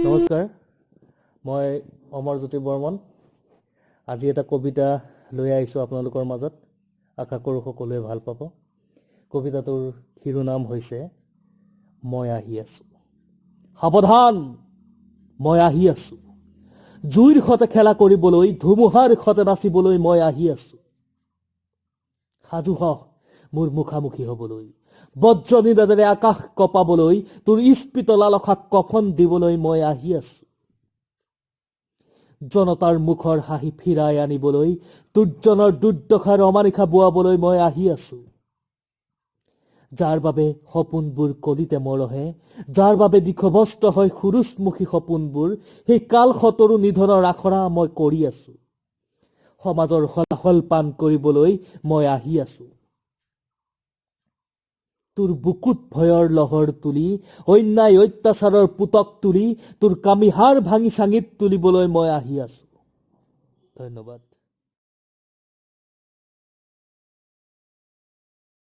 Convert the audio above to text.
নমস্কাৰ, মই অমৰজ্যোতি বৰ্মন। আজি এটা কবিতা লৈ আহিছোঁ আপোনালোকৰ মাজত। আশা কৰোঁ সকলোৱে ভাল পাব। কবিতাটোৰ শিৰোনাম হৈছে "মই আহি আছোঁ"। সাৱধান, মই আহি আছোঁ। জুইৰ সতে খেলা কৰিবলৈ, ধুমুহাৰ সতে নাচিবলৈ মই আহি আছোঁ। সাজু হ মোৰ মুখামুখি হবলৈ, বজ্ৰনিনাদেৰে আকাশ কঁপাবলৈ, তোৰ ইস্পিত লালসাক কফন দিবলৈ মই আহি আছো। জনতাৰ মুখৰ হাঁহি ফিৰাই আনিবলৈ, দুৰ্জনৰ দুৰ্দশাৰ অমানিশা বোৱাবলৈ মই আহি আছো। যাৰ বাবে সপোনবোৰ কলিতে মৰহে, যাৰ বাবে দিশভ্ৰষ্ট হয় সুৰুজমুখী সপোনবোৰ, সেই কাল শতৰু নিধনৰ আখৰা মই কৰি আছো। সমাজৰ হলাহল পান কৰিবলৈ মই আহি আছো। তোৰ বুকুত ভয়ৰ লহৰ তুলি, অন্যায় অত্যাচাৰৰ পোতক তুলি, তোৰ কামিহাড় ভাঙি চাঙিত তুলিবলৈ মই আহি আছো। ধন্যবাদ।